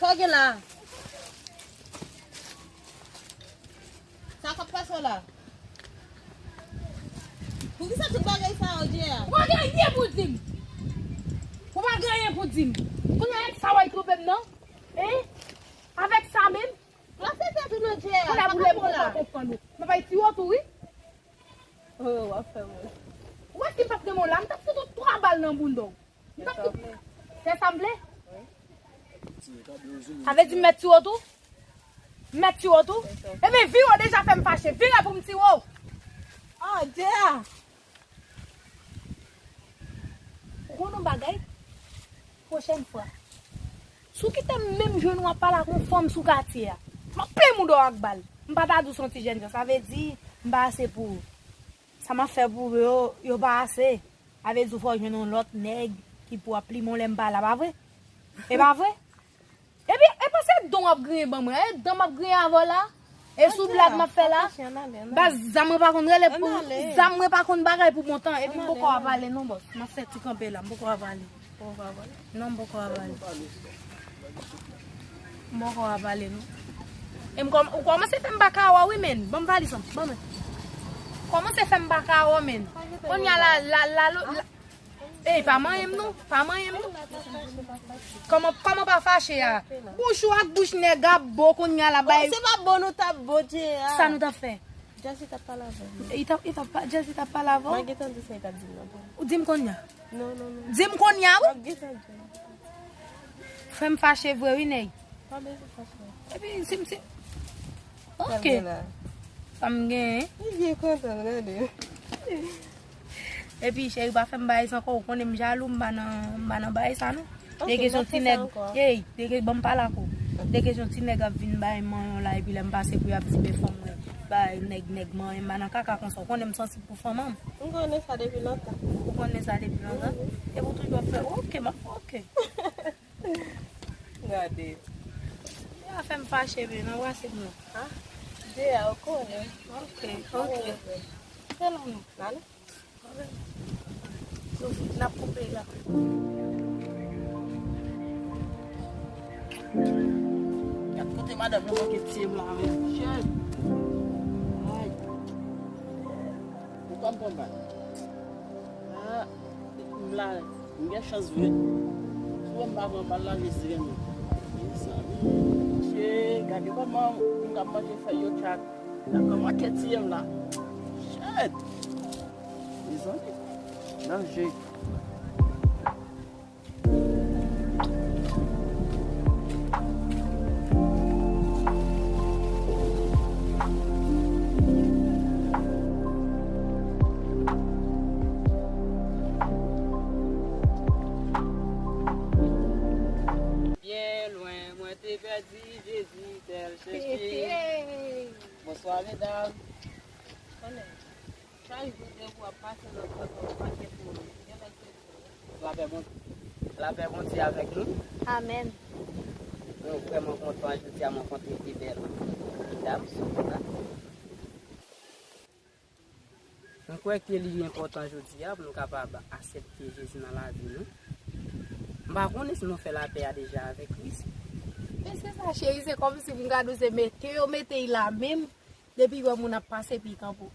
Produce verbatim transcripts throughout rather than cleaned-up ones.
Sa w gen la? Sa k ap pase w la? Poukisa tout bagay sa yo, Jay? Ou pa gen anyen pou di m. Ou pa gen anyen pou di m. Kounye a, sa w al twouve m nan? Hein? Avèk sa menm? Plase tèt ou nan Jay. Kounye a, sa k ap fè w la? Pou lè m konprann ou. M ap bay tiwo tou, wi. Oh, w ap fè mwen. Ou wè si m pa t renmen w la, m t ap fout ou twa bal nan bounda w. M t ap fout. Se sa m vle? Sa vle di m mèt tiwo tou? M mèt tiwo tou? Ebyen, vire w deja fè m fache. Vire pou m tiwo w. Ah, Jay! Ou konn yon bagay? Pwochèn fwa, si w kite m menm jwenn ou ap pale ak yon fanm sou katye a, m ap plen mouda w ak bal. M pa ta di w se yon ti jèn jan, sa vle di m pa ase pou ou. Sa m ap fè pou ou yo, yo pa ase. Sa vle di w fò w jwenn yon lòt nèg ki pou ap plimen w lè m pa la, pa vre? E pa vre? Epi, e pa se dan w ap griyen ban mwen, e dan m ap griyen avè w la. E sou blag m ap fè la. Baz, zam mwen pa konn rele pou, zam mwen pa konn bagay pou montan. Epi m poko ap ale non, bòs. M ap fè ti kanpe la, m poko ap ale. Non, m poko ap ale. M poko ap ale non. E m kòm-, ou kòmanse fè m baka wè wi, men. Ban m valiz lan, ban mwen. Kòmanse fè m baka wè, men. Kounye a la, la, la, la, Ey, pa manyen m non, pa manyen m non. Kòman, kòman pa fache a? Bouch ou ak bouch nèg ap bo kounye a la bay. Se pa bo nou t ap bo Jay a. Sa nou t ap fè? Jazzy t ap pale avè m. Li t ap, li t ap pa-, Jazzy t ap pale avè w? Mwen gentan di sa li t ap di m nan. Ou di m kounye a? Non, non, non. Di m kounye a, wi. Mwen gentan di. Fè m fache vre, wi, nèg. Pa bezwen fache. Epi, si m, si, Ok. Sa m genyen? Li byen kontan, gade. Epi, cheri, pa fè m bagay sa ankò. Ou konnen m jalou, m pa nan, m pa nan bagay sa, non. Depi se yon ti nèg, ey, depi, ban m pale ak ou. Depi se yon ti nèg ap vin bay manyen w la, epi lè m pase pou y ap di, men fanm mwen, bay nèg, nèg manyen, m pa nan kaka konsa. Ou konnen m sansib pou fanm an. M konnen sa depi lontan. Ou konnen sa depi lontan? Epi ou toujou ap fè, ok, m ap, ok. Gade. Sa fè m fache, men, anbrase m non. Ah, Jay a, ou konnen. Ok, ok. Se la non. N ale. N ap koupe la. Gad kote madanm nan manke tiye m la, men. Shit. Ay. Ou pa m pran bal. Ah, m la, m gen chans vre. Si w wè m pa pran bal la, jezi renmen. Mezanmi, che, gade kòman m ka manje fèy yo tchak. Gade kòman kè tiye m la. Shit! Mezanmi, danje. Byen lwen, mwen te pèdi Jezi, tèl chèche. Bonswa, medam. Chak jou de ou ap pase nan kont ou, pa kèt ou, gen lè se Lapè Bondye, lapè Bondye avèk nou. Amèn. Mwen vrèman kontan jodi a, mwen kontre de bèl dam sou wout la. Mwen kwè ke li enpòtan jodi a pou nou kapab aksepte Jezi nan lavi nou. M pa konnen si nou fè lapè a deja avèk Kris. Men se sa, cheri, se kòmsi pou m ka di w se mete yo mete y la menm. Depi wè moun ap pase, epi kanpe w.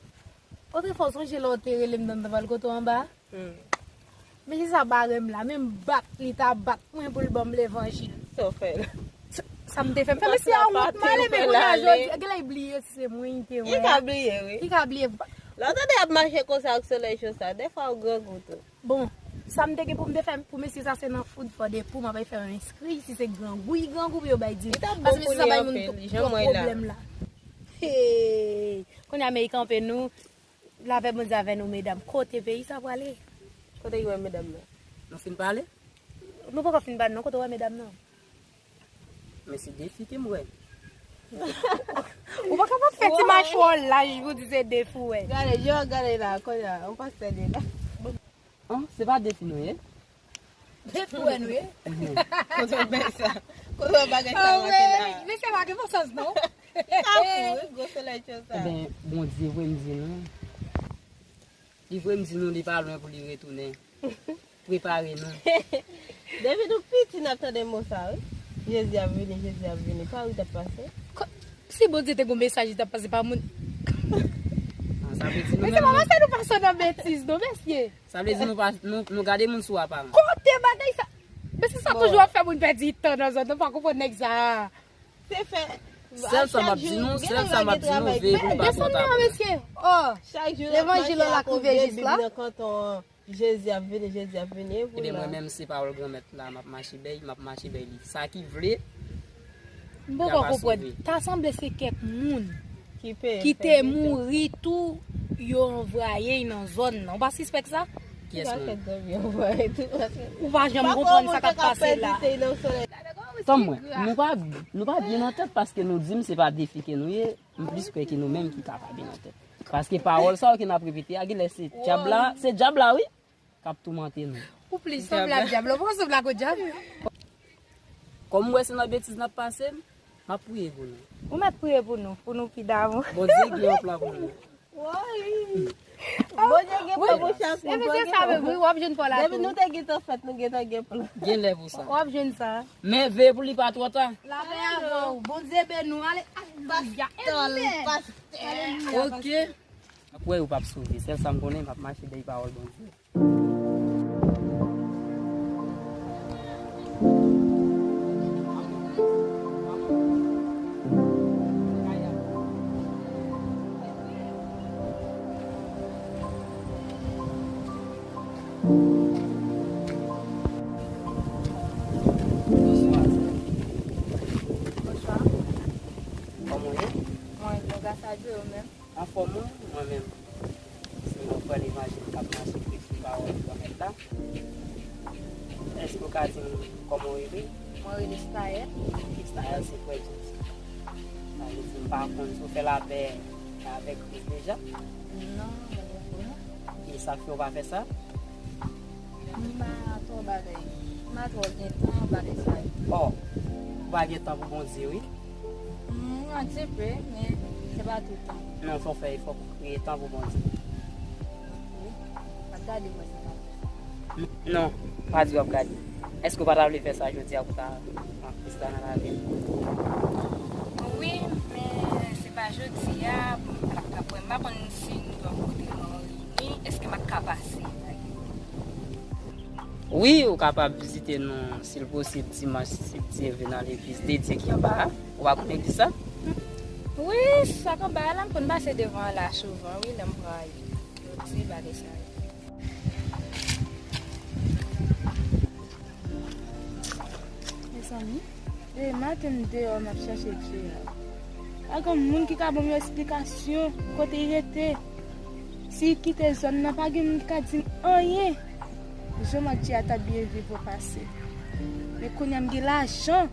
Otrefwa, w sonje lè w te rele m nan tanbal kote w anba a? Hmm. Men se sa bare m la, menm bat li ta bat mwen pou l ban m levanjil. Sa w fè l? Sa, sa m te fè m fè, men se a wont m ale, men kounye a jodi, genlè li bliye si se mwen li te wè. Li ka bliye, wi. Li ka bliye. Lè w tande y ap mache konsa ak solèy cho sa, dèfwa w grangou tou. Bon, sa m te gen pou m te fè pou mesye sa se nan food for the poor, m ap al fè yon enskri, si se grangou, li grangou pou yo bay di m. Paske mesye sa bay moun twòp pwoblèm la. Hey! Kounye a men kanpe nou, lapè Bondye avè nou medam. Kote peyi sa prale? Kote ki wè medam nan? Nou fin pale? Nou poko fin pale non, kote w wè medam nan? Men se defi ke m wè. Ou pa kapab fè ti machwè w laj pou di se defi w wè. Gade, jan w gade la, kounye a, yon pastè li la. An, se pa defi nou ye? Defi w wè nou ye? Kote w bay sa? Kote w bagay sa rantre la? Men se pa gen bon sans non. Li ka fou, wi, gwo solèy cho sa. Ebyen, Bondye voye m di nou. Li voye m di nou li pa lwen pou li retounen. Prepare nou. Depi nou piti, n ap tande mo sa, wi. Jezi ap vini, Jezi ap vini. Pa ou li t ap pase? Ko-, si Bondye te gen mesaj, li t ap pase pa moun. Ah, sa vle di nou menm, mesye, nou pa pase nan betiz, non, mesye. Sa vle di nou pa, nou, nou gade moun sou aparans. Kote bagay sa? Mesye, sa toujou ap fè moun pèdi tan nan zòn, nou pa konprann nèg sa. Se fè. Sèl sa m ap di nou, sèl sa m ap di nou, veye pou nou pa pran tabou. Desann nan, mesye. Oh, levanjil la k rive jis la. Jezi ap vini, Jezi ap vini, e pou la. Ebyen, mwen menm, se pawòl Granmèt la, m ap mache bèy, m ap mache bèy li. Sa ki vle, m poko konprann. Ta sanble se kèk moun ki te mouri tou, yo anvwaye nan zòn nan. Ou pa sispèk sa? Kiyès moun? Ou pa janm konprann sa k ap pase la. Tann mwen, nou pa, nou pa byen nan tèt paske nou di m se pa defi ke nou ye, m plis kwè ke nou menm ki ka pa byen nan tèt. Paske pawòl sa yo ke n ap repete a, genlè se dyab la, se dyab la wi, k ap toumante nou. Ou plis sanble ak dyab la, ou pa sanble ak yon dyab. Kòm m wè se nan betiz n ap pase, m ap priye pou nou. Ou mèt priye pou nou, pou nou pi damou. Bondye gen yon plan pou nou. Woy. Bondye gen plan pou chak moun. Bondye sa vre, wi, w ap jwenn pa w la tou. Depi nou te gentan fèt, nou gentan gen plan. Genlè pou sa. W ap jwenn sa. Men veye pou li pa twò ta. Lapè avè w. Bondye beni w. Ale. Pastè, pastè. Ok. M ap wè ou p ap sove. Sèl sa m konnen, m ap mache dèyè pawòl Bondye. Bonswa. Kòman w ye? Mwen, mwen, gras a Dye, ou menm? Anfòm ou, mwen menm? Se yon frè levanjil k ap mache preche pawòl Granmèt la. Èske w ka di m kòman w rele? Mwen rele Staël. Staël se frè Jezi. Sa vle di m pa konn si w fè lapè avèk Kris deja? Non, mwen pa konnen. E sa k fè w pa fè sa? M pa twò ba lè yo. M pa twò gen tan ba lè sa yo. Oh, ou pa gen tan pou Bondye, wi. Mm, yon ti pe, men se pa tout tan. Non, fò w fè efò pou kreye tan pou Bondye. Ok. M ap gade mwen si m ka fè sa. Non, pa di w ap gade. Èske w pa ta vle fè sa jodi a pou ta pran Kris la nan lavi w? Wi, men se pa jodi a, m pa t ap ka pran. M pa konn si nou dwe kote nou reyini, èske m ap ka pase? Wi, ou kapab vizite nou, si l posib, dimanch, si Dye vle, nan legliz Dedye ki anba a. Ou pa konn legliz sa? Wi, sa k anba a la, m konn pase devan an la souvan, wi, lè m pran yo. Yo di bagay sa yo. Mezanmi, depi maten m deyò, m ap chache Dye a. Pa gen moun ki ka ban m yon esplikasyon kote l rete. Si l kite zòn nan, pa gen moun ki ka di m anyen. Jan m ak Dye a t ap byen viv o pase. Men kounye a m gen lajan.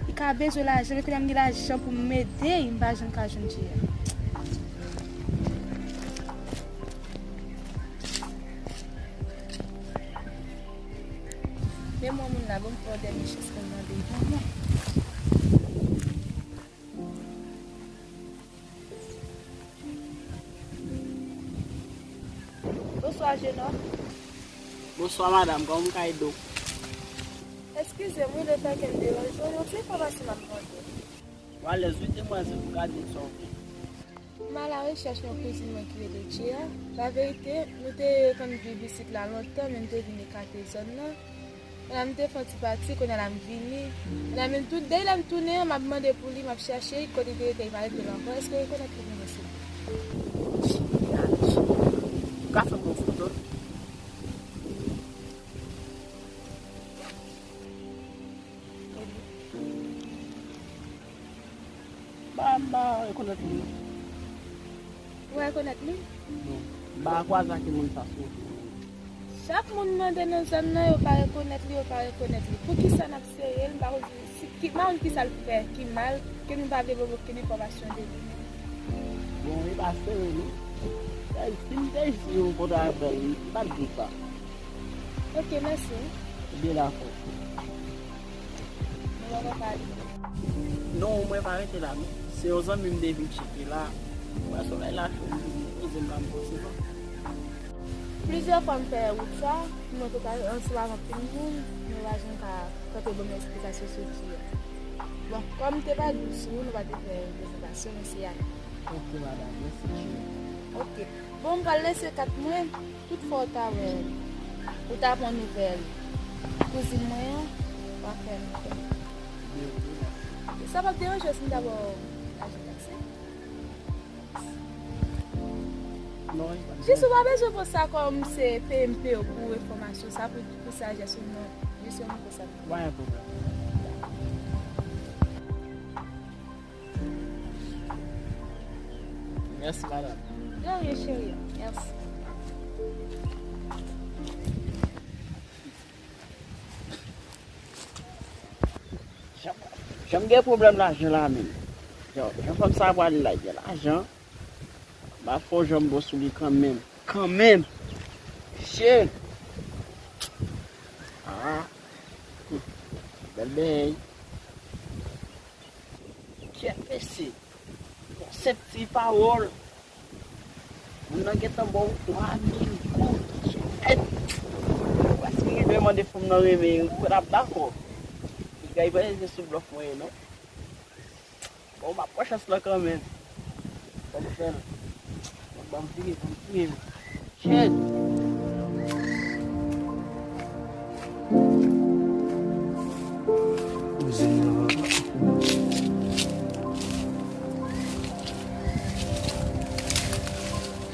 Li ka bezwen lajan, men kounye a m gen lajan pou m ede l, m pa janm ka jwenn Dye a. Men mwen moun la, bon, m fè yon dènye chans pou m mande l pou mwen. Bonswa, jenòm. Bonswa, madanm. Kòman m ka ede w? Eskize m, wi, letan ke m deranje w, yon ti enfòmasyon m ap mande. Ou alèz, wi, demwazèl, ou ka di m sa w vle. M alarechèch yon kouzin mwen ki rele Djea. Laverite, nou te konn viv isit la lontan, men nou te vin ekate zòn nan. Kounye a m te fè yon ti pati, kounye a la m vini. Kounye a menm tou, depi lè m tounen an, m ap mande pou li, m ap chèche li, kote li te rete, li pa rete la ankò. Èske w rekonèt li pou mwen, silvouplè? Ou ka fè m yon foto? M pa, m pa rekonèt li, non. Ou rekonèt li? Non. M pa kwaze ak moun sa sou wout mwen. Chak moun mande nan zòn nan, yo pa rekonèt li, yo pa rekonèt li. Poukisa n ap sere l? M pa konn si, ki, m pa konn kisa l fè ki mal, ke nou pa vle voye okenn enfòmasyon de li. Bon, e pa sere, non. Si m te jwenn yon kontak avè l, m pa t di w sa. Ok, mèsi. Ebyen, dakò. Nou poko pale. Non, mwen pa rete la, non. Se yon zanmi m te vin tcheke la. Mwen wè solèy la cho, m vin poze m la, m poze m. Plizyè fwa m fè wout sa, mwen te ka ansanm ak anpil moun, mwen pa janm ka kanpe ban m esplikasyon sou Djea. Bon, kòm m te pa di w sou, nou pa te fè prezantasyon, men se Yana. Ok, madanm, mèsi, cheri. Ok. Bon, m pral lese kat mwen. Tout fwa w ta wè, ou ta pran nouvèl kouzin mwen an, w a fè m kwè. Sa p ap deranje w si m ta ba w lajan taksi? Non, li pa... Jis ou pa bezwen pran sa kòm se P M P yo pou enfòmasyon, sa pou, pou sajès ou non. Jis yon pran sa. Pa gen pwoblèm. Mèsi, madanm. De rien, cheri. Mèsi. Jan, jan m gen pwoblèm lajan la menm. Jan, jan fanm sa pral la, gen lajan. M ap fè yon jan m bon sou li kanmenm. Kanmenm. Shit. Ah. Bèl bèy. Kèt mesye. Yon senp ti pawòl. Moun nan gentan ba w twa mil goud. Kèt. Prèske rive mande fanm nan renmen, ou kwè l ap dakò? Piga, li pa rete sou blòf mwen ye non. Bon, m ap pran chans lan kanmenm. Fò m fè l. Fò m ban m vire, ban m vire. Shit. Kouzin nan, papa.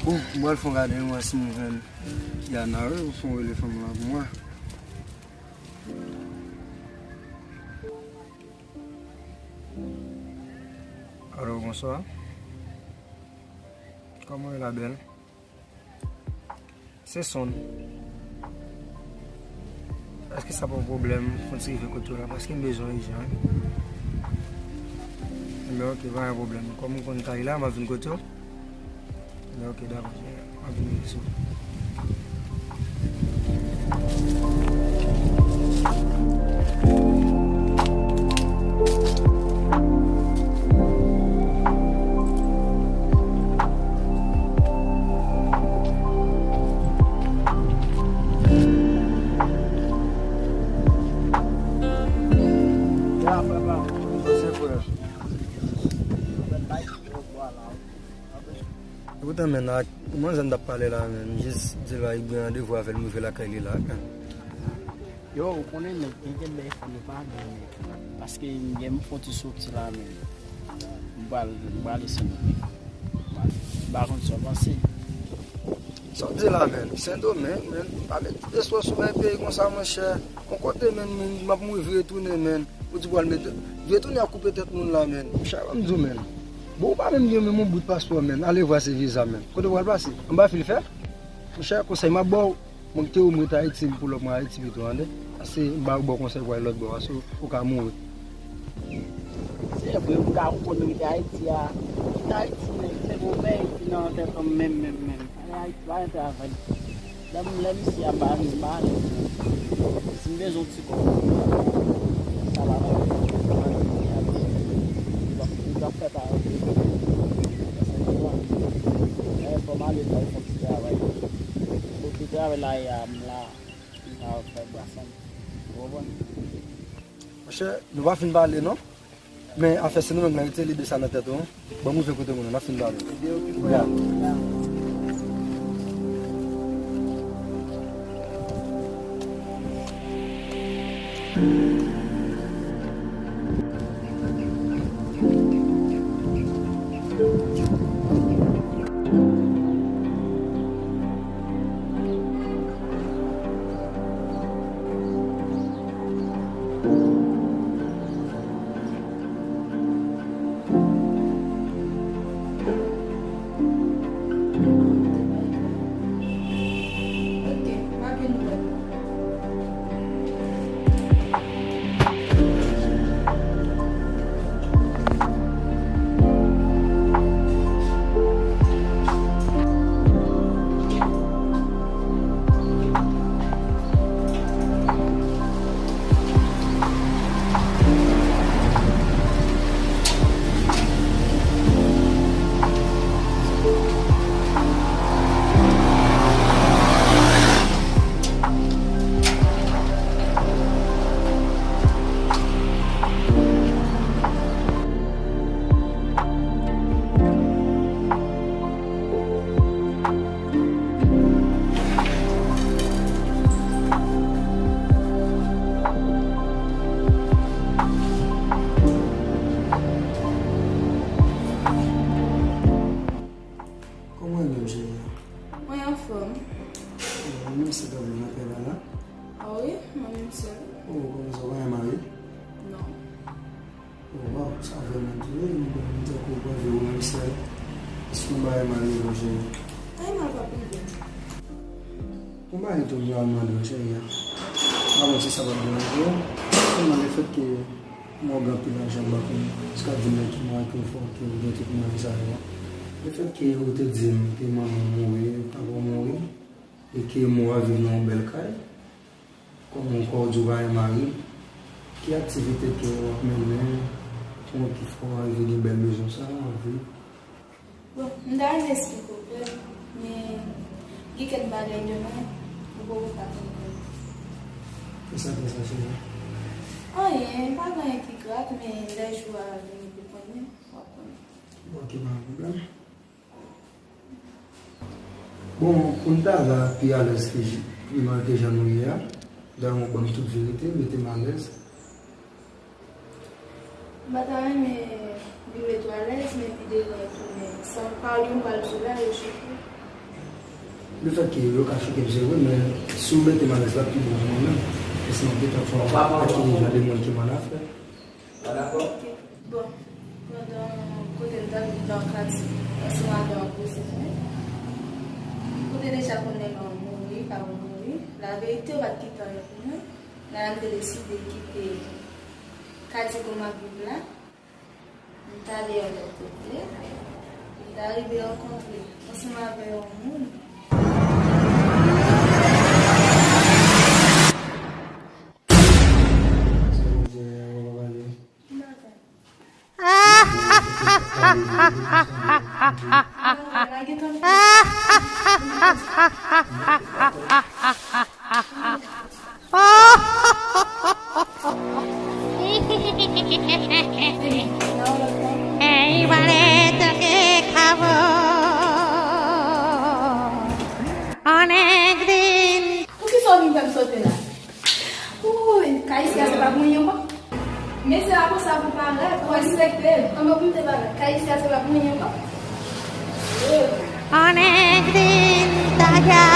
Bon, m pral fè yon gade, m wè si m jwenn Yana, wi, ou fè yon rele fanm lan pou mwen. Alo, bonswa. Kòman w ye la, bèl? Se Sonn. Èske sa pa yon pwoblèm pou n ti rive kote w la? Paske m bezwen w ijan, wi. Enben, ok, pa gen pwoblèm. Kòm ou konn kay la, m ap vin kote w. Enben, ok, dakò. M ap vin sou. Ya, frè pa m. Koze, frè. Epotan, men, ak manzè m t ap pale la, men, m jis di l ba li gen randevou avè l, m rive lakay li la, men. Yo, ou konnen, men, gen kèk bagay fò nou pa gen, men. Paske m gen, m fon ti soti la, men. M pral, m pral lese nou, men. M pa konn sa w panse. Sa w di la, men? Sendomeng, men. Pa met tout espwa sou men peyi konsa, monchè. Yon kote, men, men, m ap mouri vire tounen, men. Ou di pral mete, vire tounen ap koupe tèt moun la, men. Monchè, ban m di w, men. Bon, ou pa menm gen menm yon bout paspò, men. Alevwa se viza, men. Kote w pral pase? Anba fil fè? Monchè, konsèy m ap ba w, mwen kite w, m rete Ayiti, m pull up mwen Ayiti pito, tande? Ase m ba w bon konsèy pou al lòt bò a, so ou ka mouri. Se vre, m ka konprann rete Ayiti a. Kite Ayiti, men, se bon, men, ki nan tèt an menm, menm, menm. Ale Ayiti, pa rete avè l. Lè m, lè m isi a, m pa, m pa alèz, men. Si m bezwen yon ti kòb, sa pa bay. M ap fè pa. Fò m ale travay, fò m travay. Kote travay la ye a, m la, m ka fè brasan. Ou konprann? Monchè, nou pa fin pale non. Men afè Sendomeng la, retire lide sa nan tèt ou. Ban m rive kote moun nan, n ap fin pale. Ya. Mwen menm, cheri. Mwen anfòm. Mwen menm, se gade nan kay la la. Ah wi, mwen menm sèl. Oh, kòman sa, ou pa gen mari? Non. Oh, waw, sa vrèman di, wi, mwen menm, tankou ou pa vle ou menm sèl. Èske yon bagay mal rive w, cheri? Ay, mal pa rive. Yon bagay tou m ta mande w, cheri a. M pa konn si sa p ap deranje w. Sèlman lefètke mwen gen anpil lajan, m pa konn si w ka di m nan ki mwa ke w fè ke w gen tout mwa sa yo. Lefètke ou te di m ke manman w mouri, papa w mouri, e ke mwen ap viv nan yon bèl kay, kòm ou kwè w di w pa gen mari, ki aktivite ke w ap mennen pou ki fè w arive gen bèl mezon sa a w ap viv? Bon, m ta renmen esplike w klè, men gen kèk bagay de mwen ou poko ka konprann. Kisa, kisa, cheri? Anyen, pa gen anyen ki grav, men lè jou a vini pou konnen, w ap konnen. Bon, ok, pa gen pwoblèm. Bon, pou n ta va pi alèz ke j-, pi mal ke jan nou ye a, dayè w ban m tout verite, mete m alèz. M pa ta renmen li mete w alèz, men pi devan e tou, men sa m pa li m pral di w la, yo choke. Lefètke yo ka choke m, se vre, men si w mete m alèz, l ap pi bon pou mwen menm. Paske m ap gentan fè w wè ki jan de moun ke m annafè. Pa dakò? Ok. Bon, pandan kote m t ap viv la, Kati, ansanm avè yon kouzen mwen, ou te deja konnen manman m mouri, papa m mouri. Laverite, yo pa t kite anyen pou mwen. La, m te deside kite katye kote m ap viv la. M t ale yon lòt kote. M t arive rankontre ansanm avè yon moun. Ey, wale toke kavo. On egrin. Poukisa w vin fè m sote la? Wouy, kay isi a se pa pou mwen ankò. Mesye la konsa pou parèt, pou respekte l. Anmè pou m te parèt, kay isi a se pa pou mwen ankò. On egrin, taga.